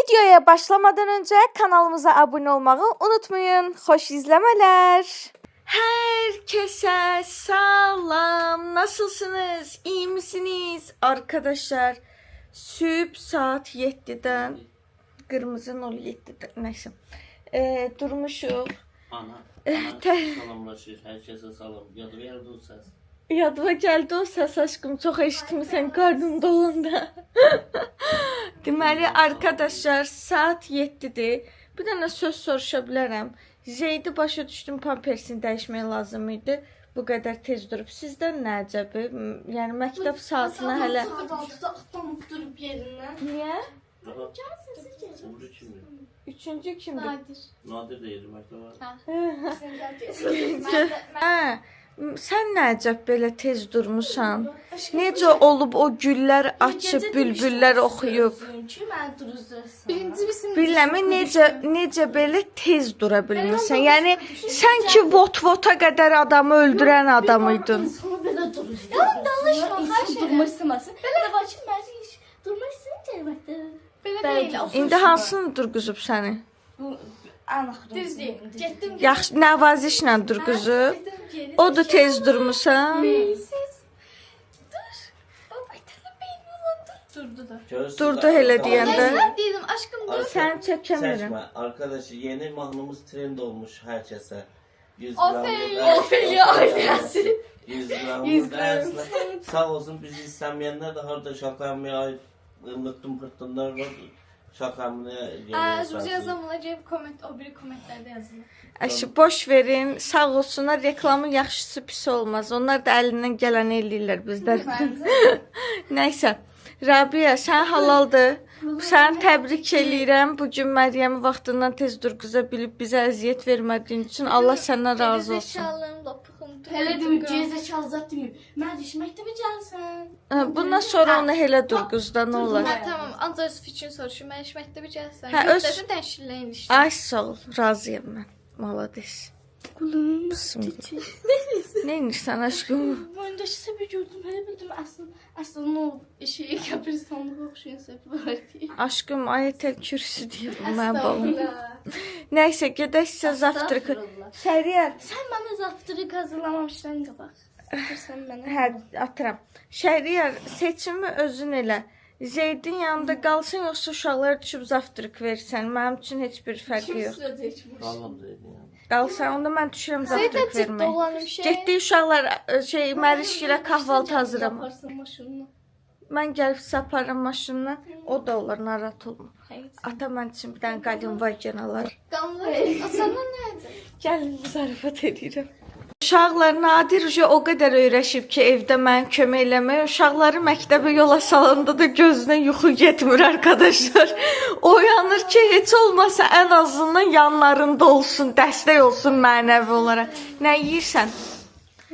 Videoya başlamadan önce kanalımıza abone olmayı unutmayın. Hoş izlemeler. Herkese salam. Nasılsınız? İyi misiniz? Arkadaşlar, sübh saat 7'den qırmızı 07'də nəysə. Durmuşuq. Ana, ana salamlaşır, herkese salam. Yadıma geldi o ses. Yadıma gəldi o səs aşkım, çox eşitmisən qarnımda olanda. Deməli arkadaşlar, saat 7-dir. Bir dənə söz soruşa bilərəm. Zeydi başa düşdüm, pampersini dəyişmək lazım idi. Bu qədər tez durub. Sizdən nə əcəbi? Yəni məktəb saatına hələ... Saat 6-da atlanıb durub yerindən. Niyə? Üçüncü kimdir? Üçüncü kimdir? Nadir. Nadir deyil, məktəb var. Hə, sən nə əcəb belə tez durmusan? Necə olub o güllər açıb, bülbüllər oxuyub? Ki, məni duruzdurursan. Birinci bisin. Bilirəm, necə belə tez dura bilmirsən? Yəni sən ki vot-vota qədər adamı öldürən adam idin. İnsanı belə duruzdurursan. Yalan danışma, xahiş edirəm. Durmaq istəməsin. Belə də var ki, mən heç durmaq istəmirəm. Belə deyil. İndi hansını durquzub səni? Bu ən axırı. Düz deyil. Getdim. Yaxşı, nəvazişlə durquzub. O da tez durmusan. Beyinsiz. Dur. Baba, tənə beynim olandı. Durdu da. Durdu elə deyəndə. Neyse dedim aşkım dur. Sən çəkəmirəm. Seçme. Arkadaşı yeni mahnımız trend olmuş herkese. 100 Ofelia. Ofelia ailesi. 100 gram. 100 gram. Sağ olsun bizi istemeyenler de harda şaklanmaya ait ılıktım pırtımlar var. Şaklanmaya geliyor. Bizi yazan gelip koment, o biri komentlerde yazın. Əşi, boş verin, sağ olsunlar, reklamın yaxşısı pis olmaz. Onlar da əlindən gələni eləyirlər bizlər üçün. Nəysə, Rabia, sən halaldır. Səni təbrik eləyirəm. Bugün Məryəmi vaxtından tez durquza bilib bizə əziyyət vermədiyin üçün Allah səndən razı olsun. Gerizəkalım, lopuxum. Hələ demir, gerizekalı zat demir. Mən deyim, məktəbə gəlsən. Bundan sonra onu elə durquzda, nə olar? Hə, tamam, ancaq öz fikrini soruşum. Mən məktəbə gəlsən. Hə, öz- Göstərsin dəyişikliyin işte. Ay, sağ ol, razıyam mən. Malades. Qulum. Nə edirsən aşkım? Boyundakı səbi gördüm, hələ bildim əslində nə olub. Şey, qəbristanlığa oxşayan səbi var deyə. Aşkım, ayətəl kürsü deyir bu mənim balım. Nəysə, gedək sizə zavtraka. Şəriyər. Sən mənə zavtraq hazırlamamışdan qabaq. Sən mənə. Hə, atıram. Şəriyər, seçimi özün elə. Zeydin yanında qalsın, yoxsa uşaqlara düşüb zavtraq versən. Mənim üçün heç bir fərqi yox. Kalım dedin yani. Qalsan, onda mən düşürəm zavtraq verməyə. Dolanım şey. Getdik uşaqlar, şey, Mərişgilə kahvaltı hazırlama. Yaparsan maşınla. Mən gəlib sizə aparıram maşınla. O da olar, narahat olma. Ata mən üçün bir dənə qalın vagen alar. Qanlı. Asandan nə edəcək? Gəlin, zarafat eləyirəm. Uşaqlar, Nadir uje o qədər öyrəşib ki, evdə mən kömək eləmək, uşaqları məktəbə yola salanda da gözünə yuxu getmir arkadaşlar. Oyanır ki, heç olmasa ən azından yanlarında olsun, dəstək olsun mənəvi olaraq. Nə yeyirsən?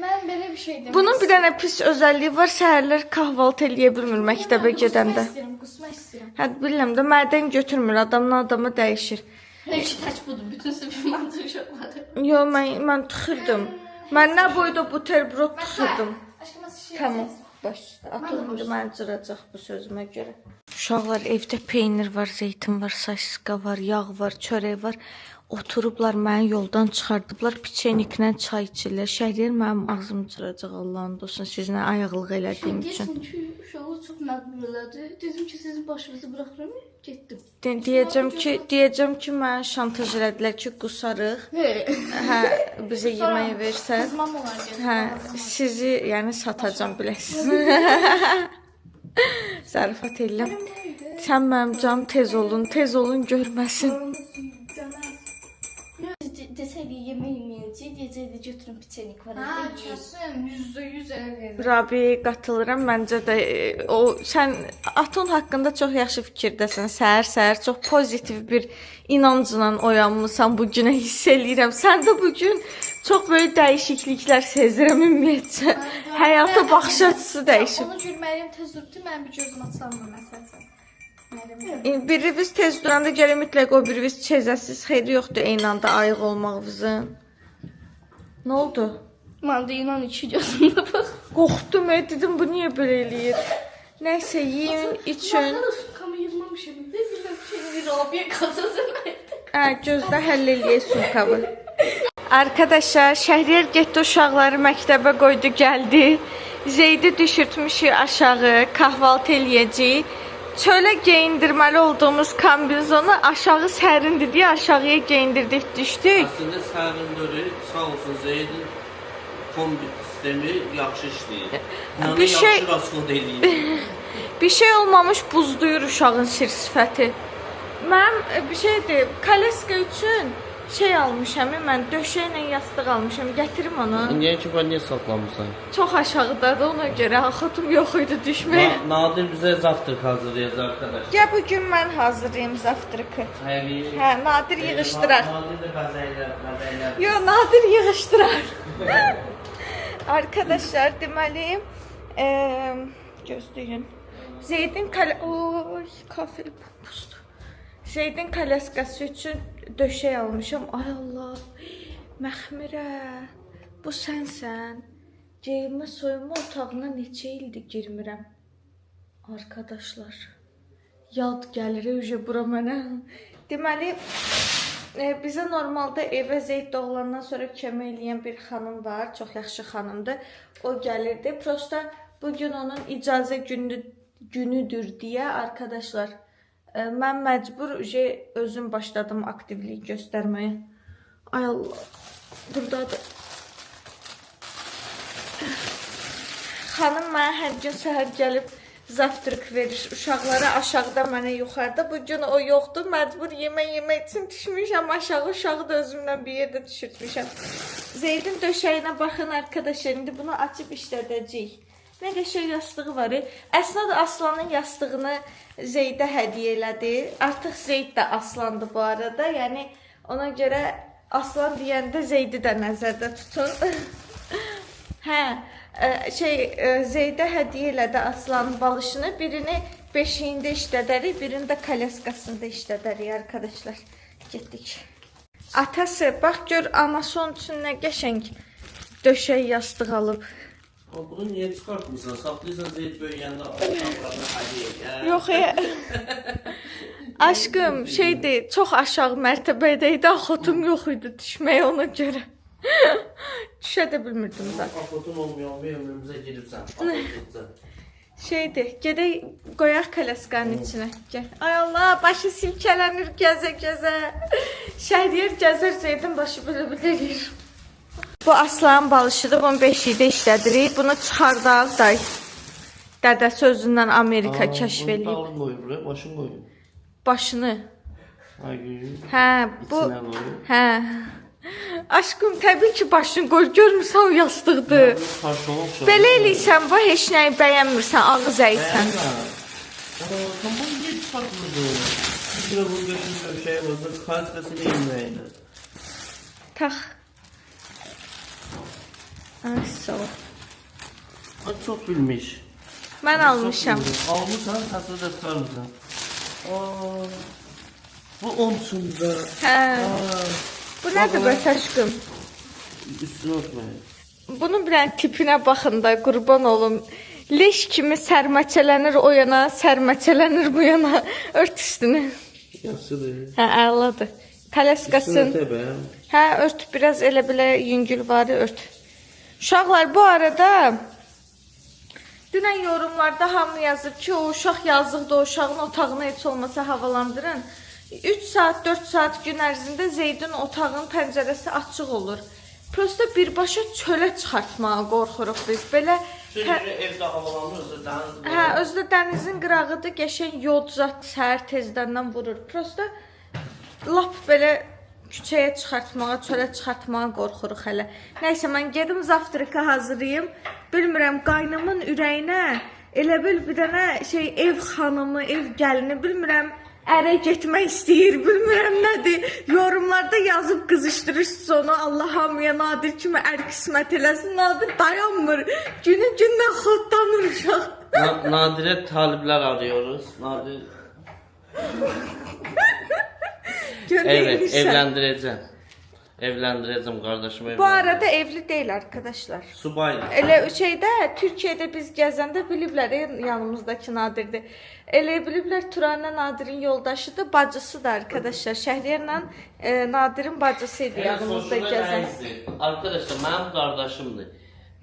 Mən belə bir şey demək. Bunun bir dənə pis özəlliyi var, səhərlər kahvaltı eləyə bilmir məktəbə gedəndə. İstəyirəm, qusmaq istəyirəm. Hə, bilirəm də, mədən götürmür, adamdan adama dəyişir. Nə ki tək budur, bütün sinifin mantı uşaqları. Yo, mən tıxırdım. Mən nə boyda buterbrot tıxırdım. Tamam, baş üstə. Atom indi məni cıracaq bu sözümə görə. Uşaqlar, evdə peynir var, zeytin var, sosiska var, yağ var, çörək var. Oturublar, məni yoldan çıxardıblar, piçeniklə çay içirlər. Şəhriyar mənim ağzımı cıracaq, Allahın olsun, sizinlə ayaqlıq elədiyim üçün. Deyirsin ki, uşaqlar çox məğlub elədi. Dedim ki, sizin başınızı buraxıram, getdim. Deyəcəm ki, mənə şantaj elədilər ki, qusarıq. Hə, bizə yemək versən. Qızmam olar gəlin. Hə, sizi yəni satacam biləsiniz. Zarafat eləyirəm. Sən mənim canım tez olun, tez olun görməsin. Desəydi yemək yeməyəcək, deyəcəkdi götürün piçenik var. Hə, kəsin, 100% elə verir. Rabiyə qatılıram. Məncə də o sən Aton haqqında çox yaxşı fikirdəsən. Səhər-səhər çox pozitiv bir inancla oyanmısan bu günə, hiss eləyirəm. Sən də bu gün çox böyük dəyişikliklər sezirəm ümumiyyətcə. Həyata baxış açısı dəyişib. Ona görə Məryəm tez durdu, mənim bir gözüm açılmır məsələn. Biriniz tez duranda gəlin mütləq o biriniz çezəsiz, xeyri yoxdur eyni anda ayıq olmağınızın. Nə oldu? Mən də inan iki gözümdə bax. Qorxdum, dedim bu niyə belə eləyir? Nəysə, yeyin, için. Sumkamı yığmamışım. Bilmem şey. Rabia kasasını. Hə, gözlə həll eləyək sumkamı. Arkadaşlar, Şəhriyar getdi uşaqları məktəbə qoydu, gəldi. Zeydi düşürtmüşük aşağı, kahvaltı eləyəcəyik. Çölə geyindirməli olduğumuz kombinzonu aşağı sərindir deyə aşağıya geyindirdik, düşdük. Əslində sərindir, sağ olsun Zeydin kombi sistemi yaxşı işləyir. Yəni Bir şey- yaxşı rasxod eləyir. Bir şey olmamış buzduyur uşağın sir sifəti. Mənim bir şeydir, kaleska üçün şey almışam, mən döşəklə yastıq almışam. Gətirim onu. İndiyə ki, mən niyə saxlamısan? Çox aşağıdadır ona görə axotum yox idi düşməyə. Nadir bizə zavtraq hazırlayacaq arkadaşlar. Gəl bu gün mən hazırlayım zavtraqı. Həqiqi. Hə, Nadir yığışdırar. Nadir də bəzəklər, bəzəklər. Yo, Nadir yığışdırar. Arkadaşlar, deməli, gözləyin. Zeydin Oy, kafel pusdu. Zeydin kələskası üçün döşək almışam. Ay Allah, məxmirə, bu sənsən. Geyinmə soyunma otağına neçə ildir girmirəm. Arkadaşlar, yad gəlir öjə bura mənə. Deməli, bizə normalda evə Zeyd doğulandan sonra kömək eləyən bir xanım var. Çox yaxşı xanımdır. O gəlirdi. Prosta bugün onun icazə günüdür deyə arkadaşlar, mən məcbur özüm başladım aktivlik göstərməyə. Ay Allah, buradadır. Xanım mənə hər gün səhər gəlib zavtraq verir. Uşaqlara aşağıda, mənə yuxarıda. Bugün o yoxdur. Məcbur yemək yemək üçün düşmüşəm aşağı. Uşağı da özümdən bir yerdə düşürtmüşəm. Zeydin döşəyinə baxın arkadaşlar. İndi bunu açıb işlədəcəyik. Nə qəşəng yastığı var. Əslində da Aslanın yastığını Zeydə hədiyyə elədi. Artıq Zeyd də Aslandır bu arada. Yəni ona görə Aslan deyəndə Zeydi də nəzərdə tutun. Hə, Zeydə hədiyyə elədi Aslanın balışını. Birini beşiyində işlədərik, birini də kələskasında işlədərik arkadaşlar. Getdik. Atası, bax gör anası onun üçün nə qəşəng döşək yastıq alıb. Bunu niyə çıxartmırsan? Saxlayırsan Zeyd böyüyəndə uşaqlarına hədiyyə eləyər. Yox, aşkım, şeydir, çox aşağı mərtəbədə idi, axotum yox idi düşməyə ona görə. Düşə də bilmirdim zaten. Axotun olmayan bir ömrümüzə giribsən. Axotun. Şeydir, gedək qoyaq kələskanın içinə. Gəl. Ay Allah, başı silkələnir gəzə-gəzə. Şəhriyar gəzər, Zeydin başı belə belə eləyir. Bu Aslanın balışıdır, bunu beşikdə işlədirik. Bunu çıxardaq day. Dədəsi özündən Amerika kəşf eləyib. Bunu dalını qoyub buraya, başını qoyub. Başını? Hə, bu... Hə. Aşkım, təbii ki, başını qoy. Görmürsən, o yastıqdır. Belə eləyirsən, bu heç nəyi bəyənmirsən, ağız əyirsən. Bəyənmə. Bunu niyə çıxartmırdın? Bir bu götürün döşəyə vurdu, kaskasını yeməyini. Tax. Ay, sağ ol. Çox bilmiş. Mən almışam. Almışsan, təsvir də tutarmısan. Bu onçunda. Hə. Bu nədir bəs aşkım? Üstünü örtməyin. Bunun bir dənə tipinə baxın da, qurban olum. Leş kimi sərməçələnir o yana, sərməçələnir bu yana. Ört üstünü. Yaxşıdır. Hə, əladır. Tələskasın. Hə, ört biraz elə belə yüngül var, ört. Uşaqlar, bu arada dünən yorumlarda hamı yazıb ki, o uşaq yazıqdır, o uşağın otağını heç olmasa havalandırın. 3 saat, 4 saat gün ərzində Zeydin otağının pəncərəsi açıq olur. Prosta birbaşa çölə çıxartmağa qorxuruq biz. Belə Çünki evdə havalanır, özü dəniz. Hə, özü də dənizin qırağıdır, qəşəng yod zat səhər tezdəndən vurur. Prosta lap belə küçəyə çıxartmağa, çölə çıxartmağa qorxuruq hələ. Nəysə, mən gedim zavtraka hazırlayım. Bilmirəm, qaynımın ürəyinə elə bil bir dənə şey, ev xanımı, ev gəlini, bilmirəm, ərə getmək istəyir, bilmirəm nədir. Yorumlarda yazıb qızışdırırsınız onu. Allah hamıya Nadir kimi ər qismət eləsin. Nadir dayanmır. Günü gündən xodlanır uşaq. Nadirə taliblər arıyoruz. Nadir... Evet, evləndirəcəm. Evləndirəcəm qardaşımı. Bu arada evli deyil arkadaşlar. Subaydır. Elə şeydə Türkiyədə biz gəzəndə biliblər yanımızdakı Nadirdir. Elə biliblər Turanə Nadirin yoldaşıdır, bacısı da arkadaşlar. Şəhriyarla Nadirin bacısı idi yanımızda gəzən. Arkadaşlar mənim qardaşımdır.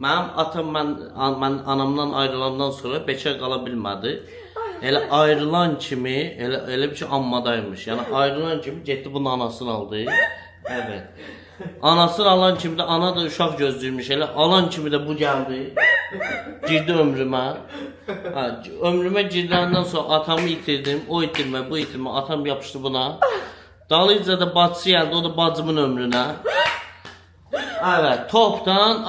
Mənim atam mən anamdan ayrılandan sonra bekar qala bilmədi. Elə ayrılan kimi, elə bir şey ammadaymış. Yəni ayrılan kimi getdi bunun anasını aldı. Evet. Anasını alan kimi də ana da uşaq gözləyirmiş. Elə alan kimi də bu gəldi. Girdi ömrümə. Ha, ömrümə girdəndən sonra atamı itirdim. O itirmə, bu itirmə. Atam yapışdı buna. Dalınca da bacısı gəldi, o da bacımın ömrünə. Evet, topdan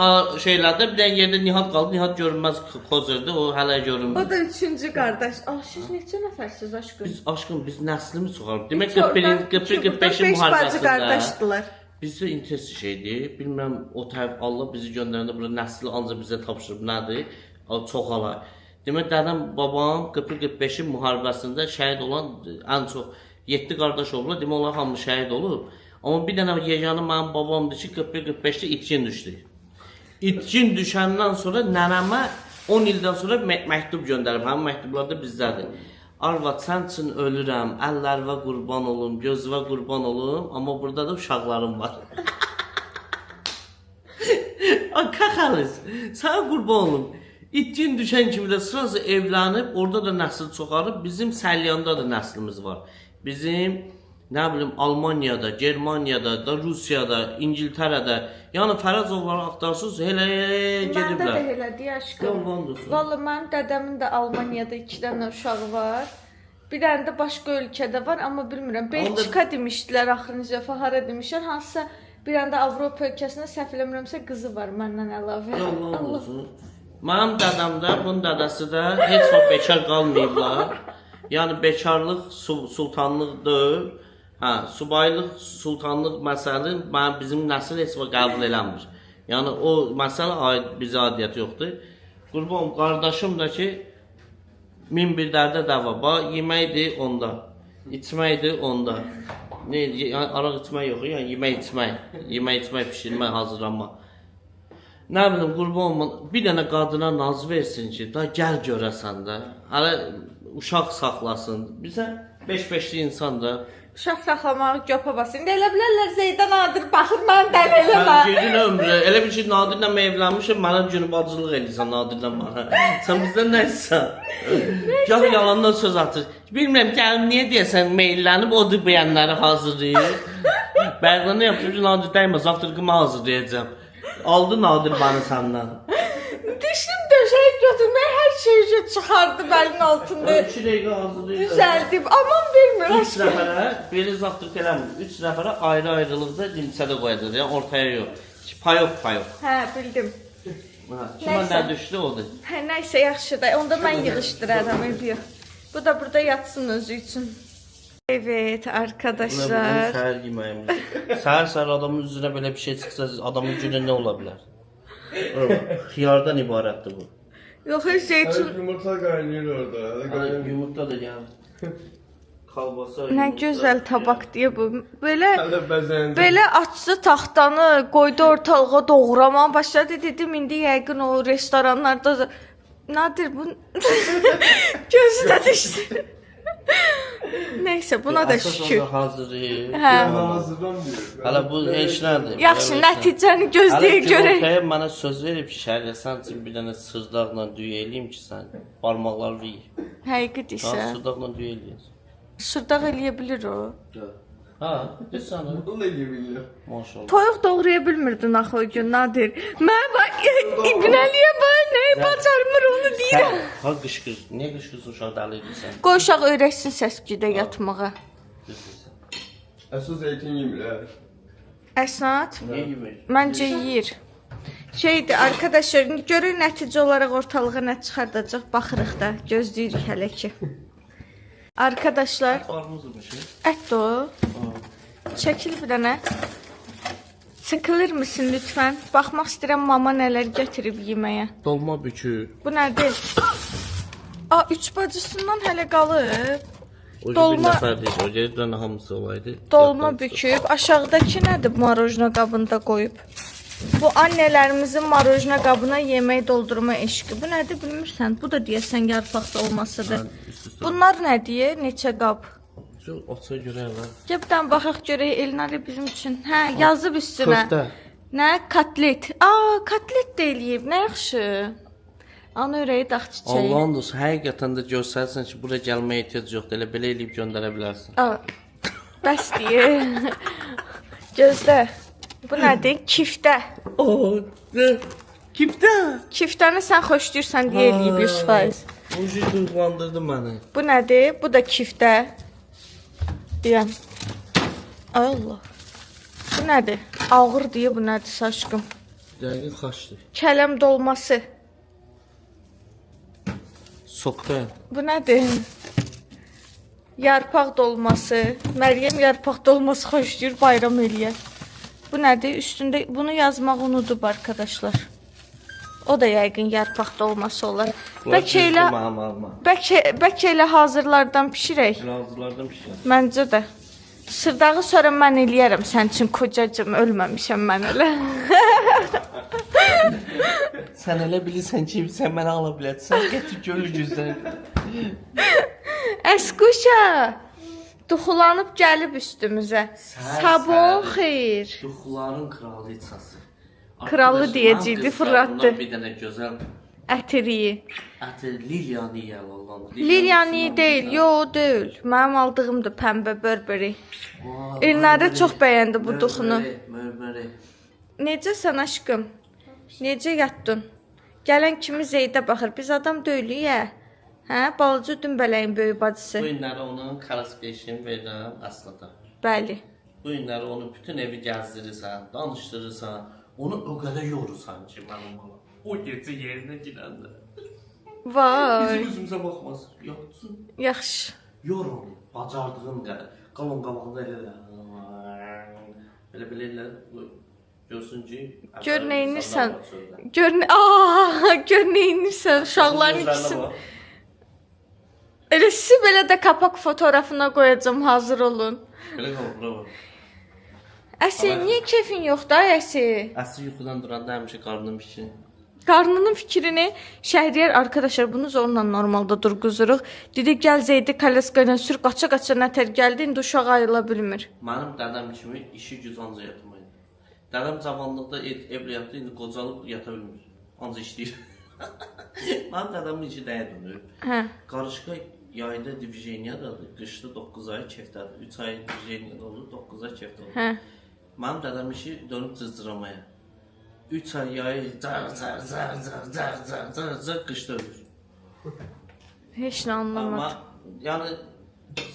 şeylərdə bir dənə yerdə Nihat qaldı. Nihat görünməz kozırdı, o hələ görünmür. O da üçüncü qardaş. Ah, siz neçə nəfərsiniz aşkım? Biz aşkım, biz nəslimiz çoxalıb. Demək 41-45-in Beş bacı müharibəsində. qardaşdılar. Bizdə interesli şeydir. Bilmirəm, o tərəf Allah bizi göndərəndə burada nəsli ancaq bizə tapşırıb nədir? Çoxalay. Demək, dədəm, babam 41-45-in müharibəsində şəhid olan ən çox 7 qardaş olublar. Demək, onlar hamı şəhid olub. Amma bir dənə yeganə mənim babamdır ki, 41-45-də itkin düşdü. İtkin düşəndən sonra nənəmə 10 ildən sonra məktub göndərib. Həmin məktublar da bizdədir. Arvad, sən üçün ölürəm, əllərinə qurban olum, gözünə qurban olum, amma burada da uşaqlarım var. Qaxalis, sənə qurban olum. İtkin düşən kimi də sırası evlənib, orada da nəsil çoxarıb, bizim Səlyanda da nəslimiz var. Bizim, nə bilim, Almaniyada, Germaniyada, da Rusiyada, İngiltərədə, yəni Fərəzovları axtarsınız, elə gediblər. Məndə də elədir aşkım. Vallahi mənim dədəmin də Almaniyada 2 dənə uşağı var. Bir dənə də başqa ölkədə var, amma bilmirəm. Belçika demişdilər axırıncı dəfə, hara demişlər, hansısa bir dənə də Avropa ölkəsində səhv eləmirəmsə qızı var məndən əlavə. Allah olsun. Mənim dədəm də, bunun dədəsi də heç vaxt bekar qalmayıblar. Yəni bekarlıq sultanlıq deyil. Hə, subaylıq, sultanlıq məsəli bizim nəsil heç vaxt qəbul eləmir. Yəni o məsələ aid bizə aidiyyəti yoxdur. Qurban, qardaşım da ki, 1001 dərdə dəva. Bax, yeməkdir onda, içməkdir onda. Yəni, araq içmək yox, yəni yemək içmək, yemək içmək, pişirmək, hazırlanmaq. Nə bilim, qurban olma, bir dənə qadına naz versin ki, da gəl görəsən də, hələ uşaq saxlasın. Bizə 5-5-li insan da. Uşaq saxlamağı göpə basın. İndi elə bilərlər Zeydan Nadir baxır, mən dəli eləmə. Sən girdin ömrə, elə bir ki, Nadirlə mən evlənmişəm, mənə günü bacılıq eləyirsən Nadirlə mənə. Sən bizdən nə istəyirsən? Gəl yalandan söz atır. Bilmirəm, gəlin niyə deyəsən, meyllənib odur bu yənləri hazırlayır. Bəqlə nə yapır ki, Nadir dəyməz, zavtraqımı hazırlayacağam. Aldı Nadir beni səndən. Dişim döşək götürməyə hər şeyi çıxardı bəlin altında. 2 dəqiqə hazırlayır. Düzəldib, aman vermir. 3 nəfərə, belə zavtraq eləmir. 3 nəfərə ayrı-ayrılıqda nimçədə qoyacaq, yəni ortaya yox. Payok, payok. Hə, bildim. Kimə nə düşdü, odur. Hə, nəysə, yaxşı da. Onda mən yığışdıraram, ev yox. Bu da burada yatsın özü üçün. Evet arkadaşlar. Bu səhər yeməyimiz. Səhər-səhər adamın üzünə belə bir şey çıxsa, adamın günü nə ola bilər? Xiyardan ibarətdir bu. Yox, heç zeytun... Yumurta qaynayır orada. Yumurta da gəlir. Kalbasa, Nə gözəl tabaq deyə bu. Belə açdı taxtanı, qoydu ortalığa doğrama başladı. Dedim, indi yəqin o restoranlarda... Nadir, bu... Gözü də düşdü. Neysə, buna da şükür. Əsas hazırlayır. Hə. Hələ bu heç nədir? Yaxşı, nəticəni gözləyə görək. Hələ günortaya mənə söz verib ki, Şərliyə, sən üçün bir dənə sırdaqla düyə eləyim ki, sən barmaqları yiy. Həqiqət isə. Sırdaqla düyə eləyəsən. Sırdaq eləyə bilir o. Hə, deyirsən. Bunu da eləyə bilir. Maşallah. Toyuq doğraya bilmirdin axı o gün, Nadir. Mən bax, İbnəliyə bax, nəyi bacarmır onu deyirəm. Ha, qışqır. Niyə qışqırsın uşaq dəli edirsən? Qoy uşaq öyrəşsin səs-küydə yatmağa. Əsas zeytin yemir, hə? Əsnat? Niyə yemir? Məncə yeyir. Şeydir, arkadaşlar, görək nəticə olaraq ortalığa nə çıxardacaq, baxırıq da, gözləyirik hələ ki. Arkadaşlar, ət də o. Çəkil bir dənə. Sıkılır mısın lütfən? Baxmaq istəyirəm mama nələr gətirib yeməyə. Dolma bükü. Bu nədir? A, üç bacısından hələ qalıb. O Dolma- bir nəfərdir. O gedib dənə hamısı olaydı. Dolma Yaddan çıxır. büküb. Aşağıdakı nədir marojna qabında qoyub? Bu annələrimizin marojna qabına yemək doldurma eşqi. Bu nədir bilmirsən? Bu da deyəsən yarpaq dolmasıdır. Hə, üst-üstə. Bunlar nə deyə? Neçə qab? Şu otsa görə lan. Gəl bir dənə baxaq görək Elnarə bizim üçün. Hə, yazıb üstünə. Köftə. Nə? Kotlet. Aa, kotlet də eləyib. Nə yaxşı. Ana ürəyi dağ çiçəyi. Allahın dostu, həqiqətən də göstərsən ki, bura gəlməyə ehtiyac yoxdur. Elə belə eləyib göndərə bilərsən. Aa, bəs deyə. Gözlə. Bu nədir? Kiftə. O, kiftə. Kiftəni sən xoşlayırsan deyə eləyib 100%. Bu şey duyğulandırdı məni. Bu nədir? Bu da kiftə. Deyəm. Ay Allah. Bu nədir? Ağır deyə bu nədir Saşqım? Yəqin xaçdır. Kələm dolması. Soxta. Bu nədir? Yarpaq dolması. Məryəm yarpaq dolması xoşlayır, bayram eləyər. Bu nədir? Üstündə bunu yazmağı unudub arkadaşlar. O da yəqin yarpaq dolması olar. Bəlkə elə bəlkə elə hazırlardan bişirək. Hazırlardan bişirək. Məncə də. Sırdağı sonra mən eləyərəm sən üçün kocacığım, ölməmişəm mən elə. Sən elə bilirsən ki, sən məni ala bilərsən. Gətir görür gözdən. Əskuşa. Duxulanıb gəlib üstümüzə. Sabahın xeyir. Duxuların kraliçası. Kralı deyəcəkdi, fırlatdı. Bir dənə gözəl Ətiriyi. ətir Lilianı Allah'ım. Lilianı deyil, yo deyil. Mənim aldığımdır pəmbə Burberry. Elnarə çox bəyəndi bu duxunu. Mörməri. Necəsən aşkım? Necə yatdın? Gələn kimi Zeydə baxır. Biz adam deyilik, hə? Hə, balaca dümbələyin böyük bacısı. Bu günləri onun karaska işini verirəm Əslata. Bəli. Bu günləri onu bütün evi gəzdirirsən, danışdırırsan, onu o qədər yorursan ki, mənim bala. O gecə yerinə girəndə. Vay. Bizim üzümüzə baxmaz. Yatsın. Yaxşı. Yor onu, bacardığın qədər. Qal onun qabağında elə elə. Belə belə elə. Görsün ki, Gör nə edirsən. Gör nə, aa, gör nə edirsən uşaqların ikisini. Elə sizi belə də kapaq fotoğrafına qoyacağam, hazır olun. Belə qal, bura bax. Əsi, niyə kefin yoxdur ay Əsi? Əsi yuxudan duranda həmişə qarnının fikrini. Qarnının fikrini Şəhriyar arkadaşlar bunu zorla normalda durğuzuruq. Dedi gəl Zeydi kaleska ilə sür, qaça-qaça nətər gəldi, indi uşaq ayıla bilmir. Mənim dədəm kimi işi güc anca yatmaydı. Dədəm cavanlıqda evlə yatdı, indi qocalıb yata bilmir. Anca işləyir. Mənim dədəmin işi nəyə dönür? Hə. Qarışqa yayda divjeniyadadır, qışda 9 ay kefdədir. 3 ay divjeniyada olur, 9 ay kefdə olur. Hə. Mənim dədəm işi dönüb cızdıramaya. 3 ay yayı zar zar zar zar zar zar zar zar qışda ölür. Heç nə anlamadım. Amma yəni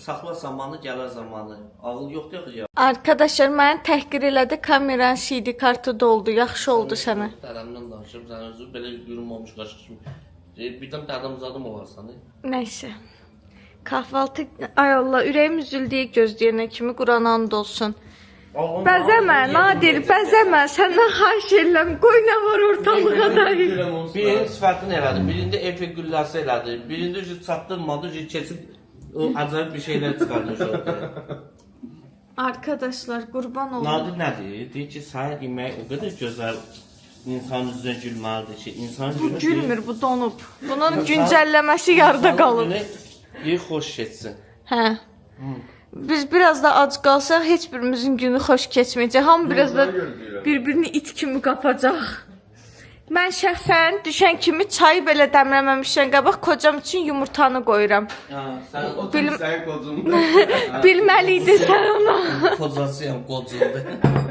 saxla zamanı gələr zamanı. Ağıl yoxdur axı ya. Arkadaşlar məni təhqir elədi, kameranın CD kartı doldu. Yaxşı oldu sənə. Dədəmdən danışıb, sən özü belə yürünməmiş qaşıq kimi. Birdən dədəm zadım olarsan. Nəysə. Kahvaltı, ay Allah, ürəyim üzüldüyü gözləyənə kimi Quran and olsun. Bəzəmə, Nadir, bəzəmə. Səndən xahiş edirəm. Qoy nə var ortalığa dair. Birinin sifətini elədi, birində Eiffel qülləsi elədi, birində çatdırmadı, keçib o acayip bir şeylər çıxardı ortaya. Arkadaşlar, qurban olum. Nadir nədir? Deyir ki, sənin yemək o qədər gözəl insanın üzünə gülməlidir ki, insan Bu günü gülmür, bu donub. Bunun güncəlləməsi yarıda qalıb. Deyir, xoş keçsin. Hə. Biz biraz da ac qalsaq, heç birimizin günü xoş keçməyəcək. Hamı biraz da bir-birini it kimi qapacaq. Mən şəxsən düşən kimi çayı belə dəmləməmişdən qabaq kocam üçün yumurtanı qoyuram. Ha, sən O sənin qocundur. Bilməli idin sən onu. Kocasıyam, qocundur.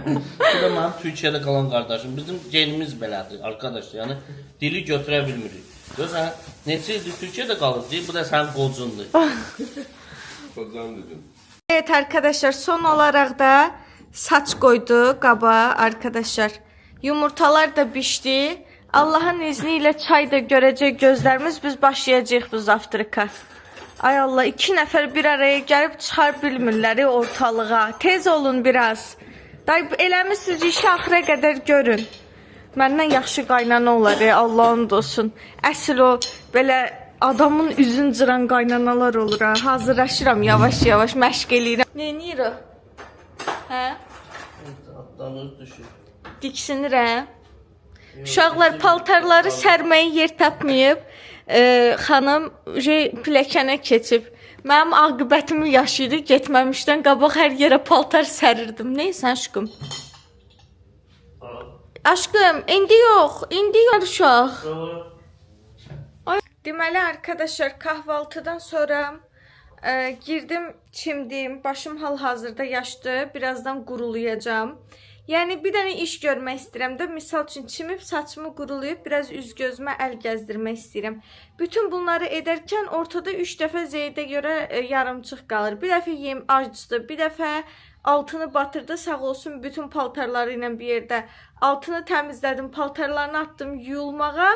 Bu da mənim Türkiyədə qalan qardaşım. Bizim genimiz belədir, arkadaşlar. Yəni dili götürə bilmirik. Görürsən, neçə ildir Türkiyədə qalır, deyir, bu da sənin qocundur. Kocam dedim. Evet arkadaşlar, son olarak da saç koydu qaba arkadaşlar. Yumurtalar da pişti. Allah'ın izniyle çay da görəcək gözlərimiz. Biz başlayacağıq bu zavtraka. Ay Allah, 2 nəfər bir araya gəlib çıxar bilmirlər ortalığa. Tez olun biraz. Day, eləmisiniz işi axıra qədər görün. Məndən yaxşı qaynana olar, Allah'ın olsun. Əsl o belə adamın üzün cıran qaynanalar olur ha. Hazırlaşıram yavaş-yavaş, məşq eləyirəm. Neyniyir o? Hə? Atlanır düşür. Diksinirəm. Uşaqlar paltarları sərməyə yer tapmayıb, xanım pilləkənə keçib. Mənim aqibətimi yaşayır, getməmişdən qabaq hər yerə paltar sərirdim. Neysə aşkım? Aşkım, indi yox, indi yox uşaq. Deməli arkadaşlar, kahvaltıdan sonra girdim, çimdim, başım hal-hazırda yaşdı, birazdan qurulayacağam. Yəni bir dənə iş görmək istəyirəm də, misal üçün çimib saçımı qurulayıb biraz üz gözümə əl gəzdirmək istəyirəm. Bütün bunları edərkən ortada 3 dəfə Zeydə görə yarımçıq qalır. Bir dəfə yem acdı, bir dəfə altını batırdı, sağ olsun bütün paltarları ilə bir yerdə. Altını təmizlədim, paltarlarını atdım yuyulmağa.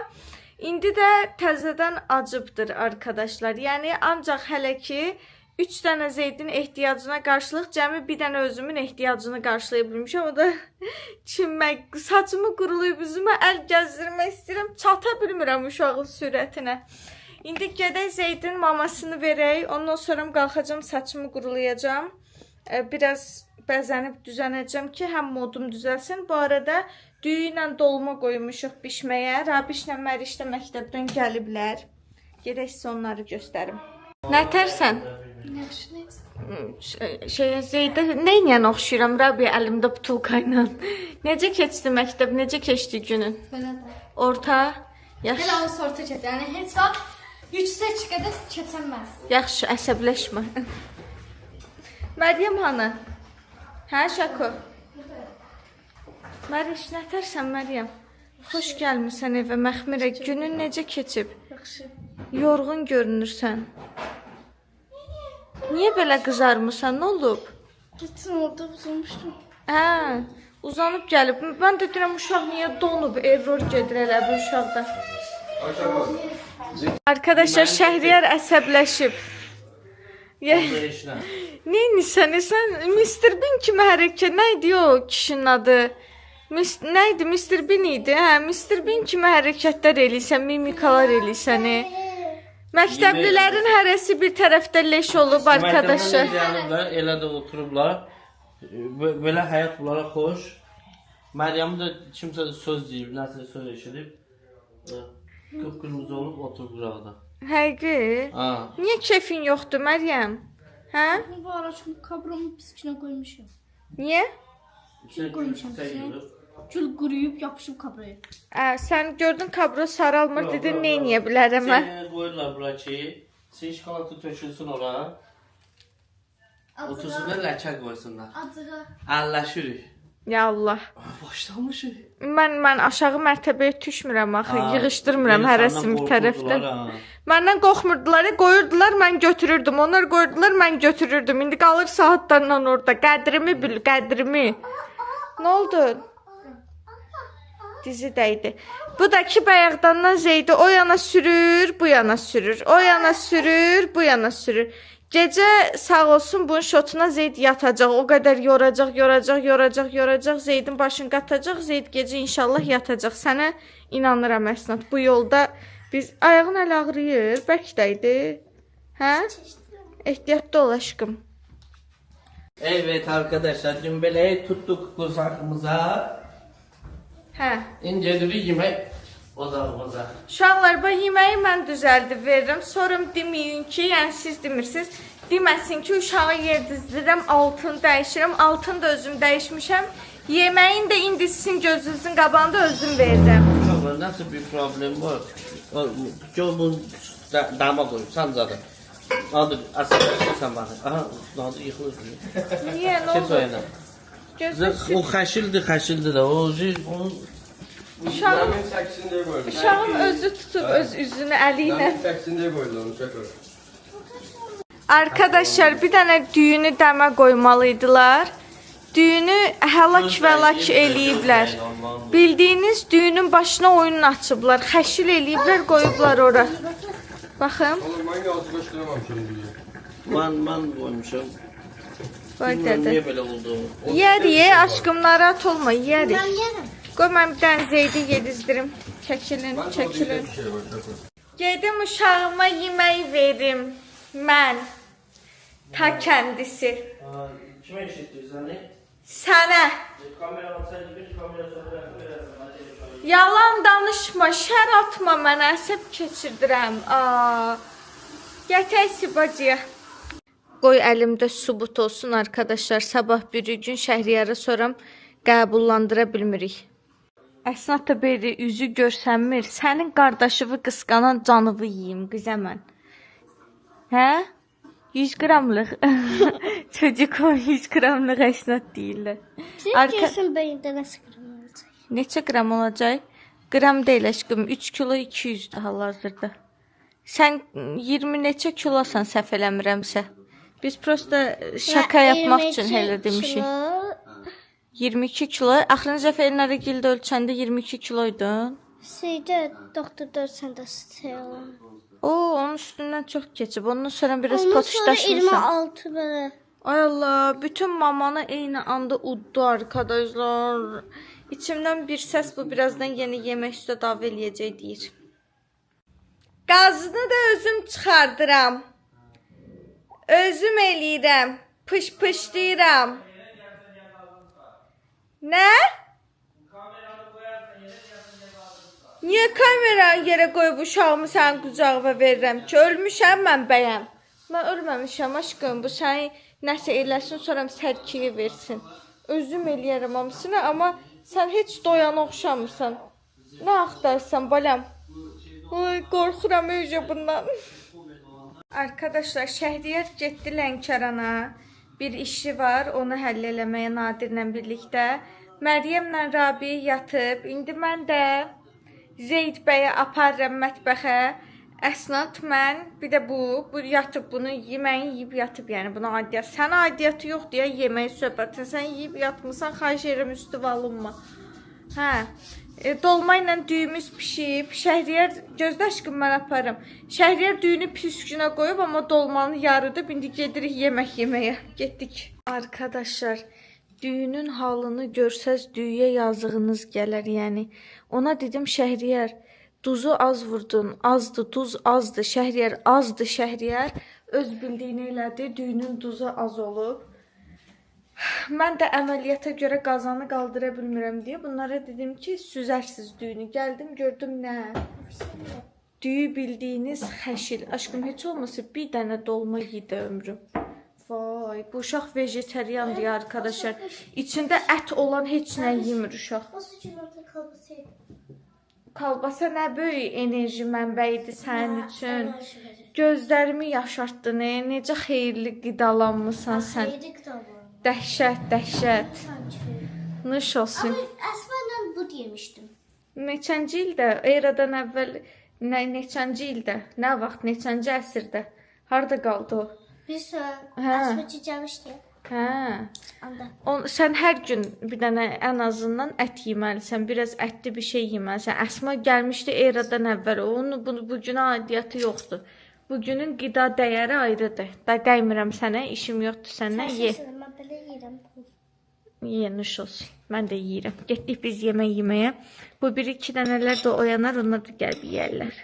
İndi də təzədən acıbdır arkadaşlar. Yəni ancaq hələ ki 3 dənə Zeydin ehtiyacına qarşılıq cəmi bir dənə özümün ehtiyacını qarşılaya bilmişəm. O da çimmək, saçımı qurulayıb üzümə əl gəzdirmək istəyirəm. Çata bilmirəm uşağın sürətinə. İndi gedək Zeydin mamasını verək. Ondan sonra qalxacam, saçımı qurulayacağam. Biraz bəzənib düzənəcəm ki, həm modum düzəlsin. Bu arada düyü ilə dolma qoymuşuq bişməyə. Rabişlə Məriş də məktəbdən gəliblər. Gedək sizə onları göstərim. Nətərsən? Yaxşı, neyse. Zeydə nə ilə oxşayıram Rabiyə əlimdə butulka ilə. Necə keçdi məktəb, necə keçdi günün? Belə də. Orta? Yaxşı. Belə olsa orta keçdi. Yəni heç vaxt yüksək qədər keçəməz. Yaxşı, əsəbləşmə. Məryəm hanı? Hə, Şako? Məriş, nətərsən Məryəm? Xoş gəlmisən evə, məxmirə. Günün necə keçib? Yaxşı. Yorğun görünürsən. Niyə belə qızarmısan? Nə olub? Bütün orada uzanmışdım. Hə, uzanıb gəlib. Mən də deyirəm, uşaq niyə donub? Error gedir elə bu uşaqda. Arkadaşlar, Şəhriyar əsəbləşib. Neynisən? Sən Mr. Bean kimi hərəkət... Nə idi o kişinin adı? Nə idi? Mr. Bean idi. Hə, Mr. Bean kimi hərəkətlər eləyirsən, mimikalar eləyirsən. Məktəblilərin hərəsi bir tərəfdə leş olub arkadaşlar. Məktəbdən gəliblər, elə də oturublar. Belə həyat bunlara xoş. Məryəmi də kimsə söz deyib, nəsə söz eşidib. Qıpqırmızı olub oturub qıraqda. Həqiqi? Niyə kefin yoxdur Məryəm? Hə? Bu ara çünki kabromu pis günə qoymuşum. Niyə? Gül qoymuşam pisinə. Gül quruyub yapışıb kabroya. Sən gördün kabro saralmır, dedin nə eləyə bilərəm mən? Seni qoyurlar bura ki, çiğ şokolatı tökülsün ora. Otursunlar, ləkə qoysunlar. Acığa. Əlləşirik. Ya Allah. Başlamışıq. Mən aşağı mərtəbəyə düşmürəm axı, yığışdırmıram hərəsini bir tərəfdə. Məndən qorxmurdular, qoyurdular, mən götürürdüm. Onlar qoyurdular, mən götürürdüm. İndi qalır saatlarla orada. Qədrimi bil, qədrimi. Nə oldu? Dizi dəydi. Bu da ki, bayaqdandan Zeydi o yana sürür, bu yana sürür. O yana sürür, bu yana sürür. Gecə sağ olsun bunun şotuna Zeyd yatacaq. O qədər yoracaq, yoracaq, yoracaq, yoracaq. Zeydin başını qatacaq. Zeyd gecə inşallah yatacaq. Sənə inanıram Əsnat. Bu yolda biz... Ayağın əl ağrıyır. Bərk dəydi. Hə? Ehtiyatlı ol aşkım. Evet arkadaşlar, dümbeleyi tuttuk kursağımıza. Hə. İncedirik yemek ocağımıza. Uşaqlar, bu yeməyi mən düzəldib verirəm. Sonra deməyin ki, yəni siz demirsiniz. Deməsin ki, uşağı yedizdirəm, altını dəyişirəm. Altını da özüm dəyişmişəm. Yeməyin də indi sizin gözünüzün qabağında özüm verirəm. Uşaqlar, nasıl bir problem var? Gör bunu dama qoyub, sancadır. Adır, əsəbləşirsən baxın. Aha, adı yıxılır. Niyə, nə oldu? O xəşildir, xəşildir də. O, Uşağın özü tutub öz üzünü əli ilə. Arkadaşlar, bir dənə düyünü dəmə qoymalıydılar. Düyünü həlak vəlak eləyiblər. Bildiyiniz düyünün başına oyun açıblar. Xəşil eləyiblər, qoyublar ora. Baxın. Mən qoymuşam. Niyə belə oldu? Yərik, aşkım, narahat olma, yərik. Qoy mən bir dənə Zeydi yedizdirim. Çəkilin, çəkilin. Gedim uşağıma yemək verim. Mən. Ta kəndisi. Kimə eşitdir səni? Sənə. Kamera olsaydı bir kamera sonra. Yalan danışma, şər atma mənə, əsəb keçirdirəm. Gətək Sibacıya. Qoy əlimdə sübut olsun arkadaşlar. Sabah bir gün Şəhriyara soram, qəbullandıra bilmirik. Əsnat da beri üzü görsənmir. Sənin qardaşıvı qısqanan canıvı yiyim qıza mən. Hə? 100 qramlıq. Çocuk o 100 qramlıq əsnat deyirlər. Arka... Beyində nəsə qram olacaq? Neçə qram olacaq? Qram deyil aşkım, 3 kilo 200 hal-hazırda. Sən 20 neçə kilosan səhv eləmirəmsə. Biz prosta şaka yapmaq üçün elə demişik. 22 kilo. Axırıncı dəfə Elnara Gildə ölçəndə 22 kiloydun. Şeydə doktorda ölçəndə şey olan. O, onun üstündən çox keçib. Ondan sonra biraz potuşdaşmışsan. Ondan sonra 26 belə. Ay Allah, bütün mamanı eyni anda uddu arkadaşlar. İçimdən bir səs bu birazdan yeni yemək üstə dava eləyəcək deyir. Qazını da özüm çıxardıram. Özüm eləyirəm. Pış-pışlayıram. Nə? Niyə kameranı yerə qoyub uşağımı sənin qucağıma verirəm ki? Ölmüşəm mən bəyəm. Mən ölməmişəm aşkım. Bu səni nəsə eləsin, sonra sərkiyə versin. Özüm eləyərəm hamısını, amma sən heç doyana oxşamırsan. Nə axtarsan balam? Ay, qorxuram öcə bundan. Arkadaşlar, Şəhriyar getdi Lənkərana. Bir işi var, onu həll eləməyə Nadirlə birlikdə. Məryəmlə Rabi yatıb. İndi mən də Zeyd bəyə aparıram mətbəxə. Əsnat, mən, bir də bu yatıb, bunu yeməyi yeyib yatıb, yəni buna aidiyyat. Sənə aidiyyatı yoxdur ya yemək söhbətin. Sən yeyib yatmısan, xahiş edirəm üstü valınma. Hə, dolma ilə düyümüz pişib. Şəhriyar, gözlə aşkım mən aparım. Şəhriyar düyünü pis günə qoyub, amma dolmanı yarıdıb. İndi gedirik yemək yeməyə. Getdik. Arkadaşlar, düyünün halını görsəz düyüyə yazığınız gələr yəni. Ona dedim Şəhriyar, duzu az vurdun, azdır, duz azdır, Şəhriyar azdır, Şəhriyar. Öz bildiyini elədi, düyünün duzu az olub. Mən də əməliyyata görə qazanı qaldıra bilmirəm deyə bunlara dedim ki, süzərsiz düyünü. Gəldim, gördüm nə? Düyü bildiyiniz xəşil. Aşkım, heç olmasa bir dənə dolma yedi ömrüm. Vay, bu uşaq vegetariandır ya arkadaşlar. İçində ət olan heç nə yemir uşaq. Kalbasa nə böyük enerji mənbəyidir sənin üçün. Gözlərimi yaşartdın, necə xeyirli qidalanmısan sən. Dəhşət, dəhşət. Nuş olsun. Əsma ilə bud yemişdim. Neçənci ildə? Eradan əvvəl neçənci ildə? Nə vaxt? Neçənci əsrdə? Harada qaldı o? Bilirsən, Əsma cücəmişdi. Hə. Sən hər gün bir dənə ən azından ət yeməlisən, biraz ətli bir şey yeməlisən. Əsma gəlmişdi eradan əvvəl. Onun bugünə aidiyyatı yoxdur. Bugünün qida dəyəri ayrıdır. Da dəymirəm sənə, işim yoxdur səndən, ye. Mən belə yeyirəm. Ye, nuş olsun. Mən də yeyirəm. Getdik biz yemək yeməyə. Bu bir iki dənələr də oyanar, onlar da gəlib yeyərlər.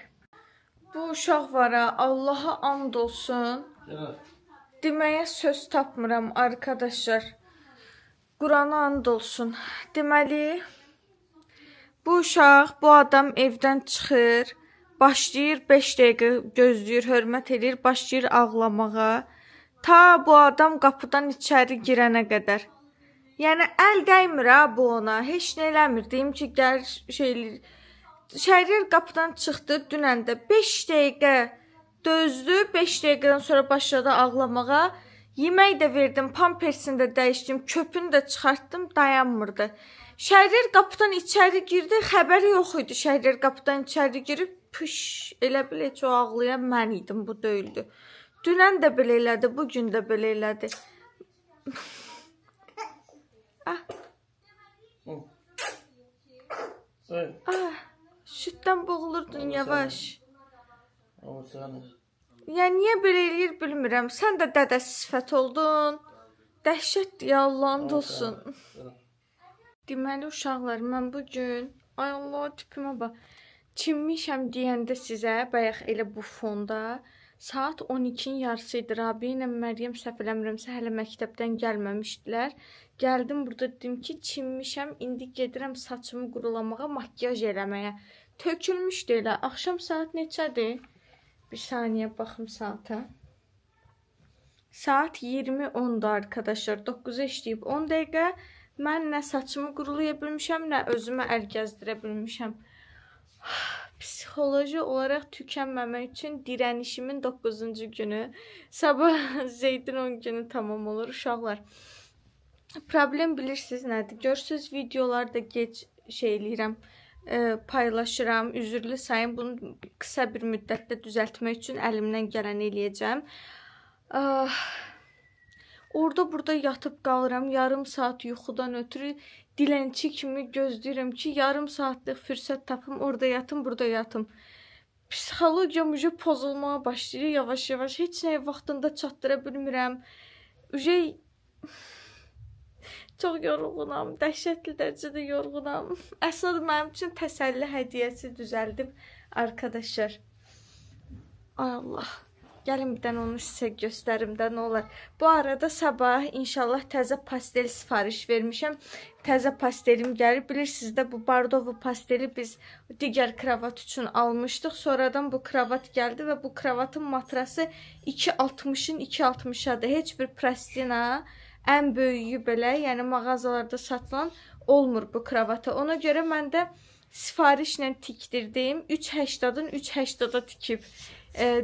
Bu uşaq var ha, Allaha and olsun. Deməyə söz tapmıram arkadaşlar. Qurana and olsun. Deməli, bu uşaq, bu adam evdən çıxır. Başlayır 5 dəqiqə gözləyir, hörmət edir, başlayır ağlamağa. Ta bu adam qapıdan içəri girənə qədər. Yəni, əl dəymir ha bu ona, heç nə eləmir. Deyim ki, gəl şey eləyir. Şəhriyar qapıdan çıxdı dünən də 5 dəqiqə dözdü, 5 dəqiqədən sonra başladı ağlamağa. Yemək də verdim, pampersini də dəyişdim, köpünü də çıxartdım, dayanmırdı. Şəhriyar qapıdan içəri girdi, xəbəri yox idi. Şəhriyar qapıdan içəri girib, püş, elə bil heç o ağlayan mən idim, bu deyildi. Dünən də belə elədi, bugün də belə elədi. Ah. Ah, süddən boğulurdun yavaş. Yəni, niyə belə eləyir bilmirəm. Sən də dədəsi sifət oldun. Dəhşətdir ya, Allah'ın olsun. Deməli, uşaqlar, mən bugün... Ay Allah, tipimə bax. Çimmişəm deyəndə sizə, bayaq elə bu fonda saat 12-nin yarısı idi. Rabiə ilə Məryəm səhv eləmirəmsə hələ məktəbdən gəlməmişdilər. Gəldim burada dedim ki, çimmişəm, indi gedirəm saçımı qurulamağa, makyaj eləməyə. Tökülmüşdü elə. Axşam saat neçədir? Bir saniyə baxım saata. Saat 20:10-da arkadaşlar. 9-a işləyib 10 dəqiqə. Mən nə saçımı qurulaya bilmişəm, nə özümə əl gəzdirə bilmişəm. Psixoloji olaraq tükənməmək üçün dirənişimin 9-cu günü. Sabah Zeydin 10 günü tamam olur uşaqlar. Problem bilirsiniz nədir? Görürsünüz videolarda gec şey eləyirəm, paylaşıram. Üzürlü sayın, bunu qısa bir müddətdə düzəltmək üçün əlimdən gələni eləyəcəm. Orada burada yatıb qalıram. Yarım saat yuxudan ötürü dilənçi kimi gözləyirəm ki, yarım saatlıq fürsət tapım, orada yatım, burada yatım. Psixologiyam uca pozulmağa başlayır yavaş-yavaş. Heç nəyi vaxtında çatdıra bilmirəm. Uca çox yorğunam, dəhşətli dərəcədə yorğunam. Əslində mənim üçün təsəlli hədiyyəsi düzəldib arkadaşlar. Ay Allah. Gəlin bir dənə onu sizə göstərim də nə olar. Bu arada sabah inşallah təzə pastel sifariş vermişəm. Təzə pastelim gəlir. Bilirsiniz də bu bardovu pasteli biz digər kravat üçün almışdıq. Sonradan bu kravat gəldi və bu kravatın matrası 2,60-ın 2,60-adır. Heç bir prastina ən böyüyü belə, yəni mağazalarda satılan olmur bu kravata. Ona görə mən də sifarişlə tikdirdim. 3,80-ın 3,80-a tikib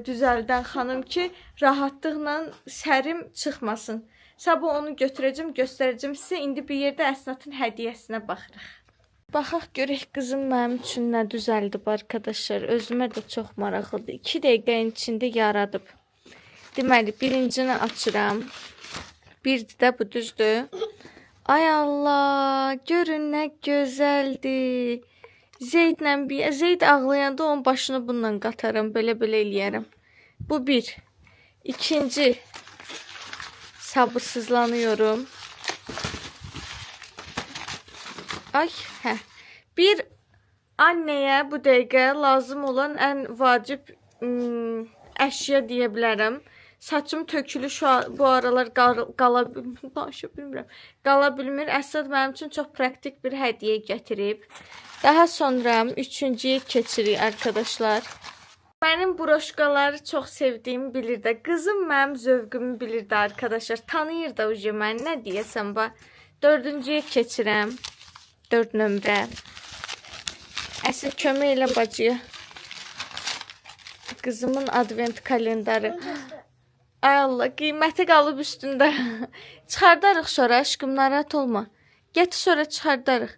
düzəldən xanım ki, rahatlıqla sərim çıxmasın. Sabah onu götürəcəm, göstərəcəm sizə. İndi bir yerdə Əsnatın hədiyyəsinə baxırıq. Baxaq görək qızım mənim üçün nə düzəldib arkadaşlar. Özümə də çox maraqlıdır. 2 dəqiqənin içində yaradıb. Deməli, birincini açıram. Birdir də bu, düzdür. Ay Allah, görün nə gözəldir. Zeyd ağlayanda onun başını bununla qataram, belə-belə eləyərəm. Bu bir. İkinci, sabırsızlanıyorum. Ay, hə. Bir anneyə bu dəqiqə lazım olan ən vacib əşya deyə bilərəm. Saçım tökülü şu an, bu aralar qala bilmirəm. Qala bilmir. Əsad mənim üçün çox praktik bir hədiyyə gətirib. Daha sonra üçüncüyə keçirik arkadaşlar. Mənim broşkaları çox sevdiyimi bilir də. Qızım mənim zövqümü bilir də arkadaşlar. Tanıyır da ucu məni. Nə deyəsən bax. Dördüncüyə keçirəm. 4 nömrə. Əsl kömək elə bacıya. Qızımın advent kalendarı. Ay Allah, qiyməti qalıb üstündə. Çıxardarıq sonra aşkım, narahat olma. Get sonra çıxardarıq.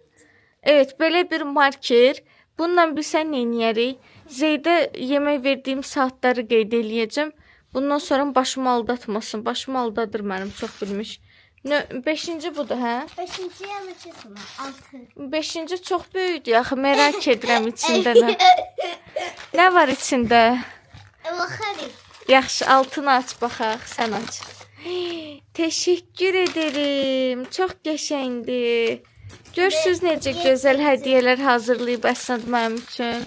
Evet, belə bir marker. Bununla bilsən nə eləyərik? Zeydə yemək verdiyim saatları qeyd eləyəcəm. Bundan sonra başımı aldatmasın. Başımı aldadır mənim, çox bilmiş. 5-ci budur, hə? 5-ci yanıcısın, 6. 5-ci çox böyükdür axı, merak edirəm içində nə. Nə var içində? Baxarıq. Yaxşı, altını aç baxaq, sən aç. Təşəkkür ederim, çox qəşəngdir. Görürsünüz necə gözəl hədiyyələr hazırlayıb Əsnad mənim üçün.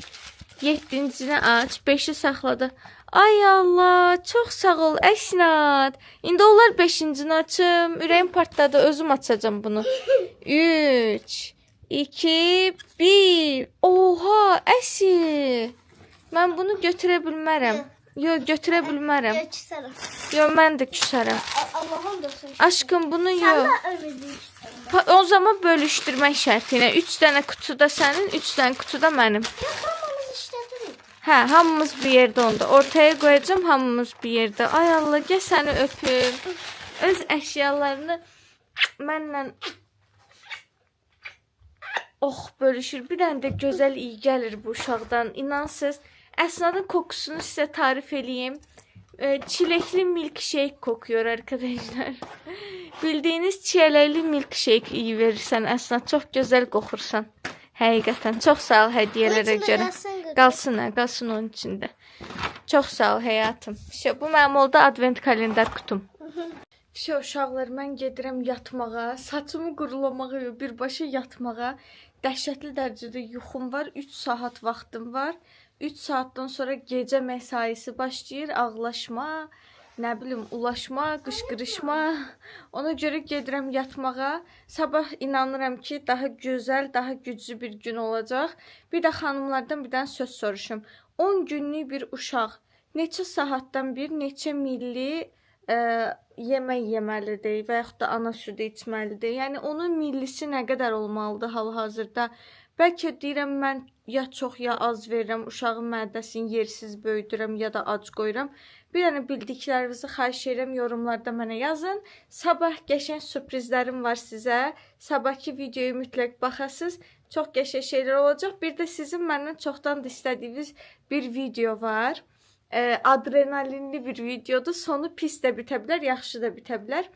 7-cini aç, 5-i saxladı. Ay Allah, çox sağ ol Əsnad. İndi onlar 5-cini açım, ürəyim partladı, özüm açacağım bunu. 3, 2, 1. Oha, Əsi. Mən bunu götürə bilmərəm. Yox, götürə bilmərəm. Yox, küsərəm. Yox, mən də küsərəm. Allah'ım dostum. Aşkım, bunu yox. Sən də ölmədin küsərəm. O zaman bölüşdürmək şərti ilə. 3 dənə kutuda sənin, 3 dənə kutuda mənim. Yox, hamımız işlədirik. Hə, hamımız bir yerdə onda. Ortaya qoyacağım, hamımız bir yerdə. Ay Allah, gəl səni öpüm. Öz əşyalarını mənlə oh, bölüşür. Bir dənə də gözəl iyi gəlir bu uşaqdan. İnansız. Əsnadın kokusunu sizə tarif eləyim. Çilekli milkshake kokuyor arkadaşlar. Bildiğiniz çiyələkli milkshake iyi verirsən Əsnad. Çox gözəl qoxursan. Həqiqətən. Çox sağ ol hədiyyələrə görə. Qalsın, hə, qalsın onun içində. Çox sağ ol həyatım. Bu mənim oldu advent kalendar kutum. Vəsə uşaqlar, mən gedirəm yatmağa, saçımı qurulamağa yox, birbaşa yatmağa. Dəhşətli dərəcədə yuxum var, 3 saat vaxtım var. 3 saatdan sonra gecə məsaisi başlayır, ağlaşma, nə bilim, ulaşma, qışqırışma. Ona görə gedirəm yatmağa. Sabah inanıram ki, daha gözəl, daha güclü bir gün olacaq. Bir də xanımlardan bir dənə söz soruşum. 10 günlük bir uşaq neçə saatdan bir, neçə milli yemək yeməlidir və yaxud da ana südü içməlidir. Yəni onun millisi nə qədər olmalıdır hal-hazırda? Bəlkə deyirəm mən ya çox ya az verirəm, uşağın mədəsini yersiz böyüdürəm ya da ac qoyuram. Bir dənə bildiklərinizi xahiş edirəm yorumlarda mənə yazın. Sabah qəşəng sürprizlərim var sizə. Sabahki videoyu mütləq baxasınız. Çox qəşəng şeylər olacaq. Bir də sizin məndən çoxdan da istədiyiniz bir video var. Adrenalinli bir videodur. Sonu pis də bitə bilər, yaxşı da bitə bilər.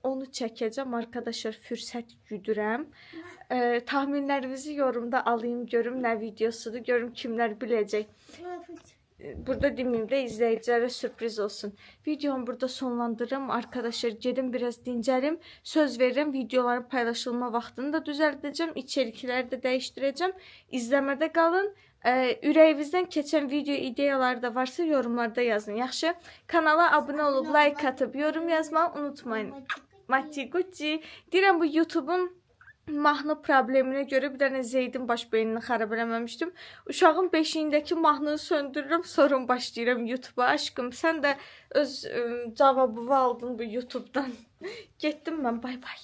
Onu çəkəcəm arkadaşlar, fürsət güdürəm. Tahminlərinizi yorumda alayım, görüm nə videosudur, görüm kimlər biləcək. Burada deməyim də izləyicilərə sürpriz olsun. Videomu burada sonlandırıram. Arkadaşlar gedim biraz dincəlim. Söz verirəm videoların paylaşılma vaxtını da düzəldəcəm. İçerikləri də dəyişdirəcəm. İzləmədə qalın. Ürəyinizdən keçən video ideyaları da varsa yorumlarda yazın. Yaxşı? Kanala abunə olub, like atıb, yorum yazmağı unutmayın. Matti Gucci. Deyirəm bu YouTube'un mahnı probleminə görə bir dənə Zeydin baş beynini xarab eləməmişdim. Uşağın beşiyindəki mahnını söndürürəm, sonra başlayıram YouTube'a. Aşkım, sən də öz cavabını aldın bu YouTube'dan. Getdim mən, bay bay.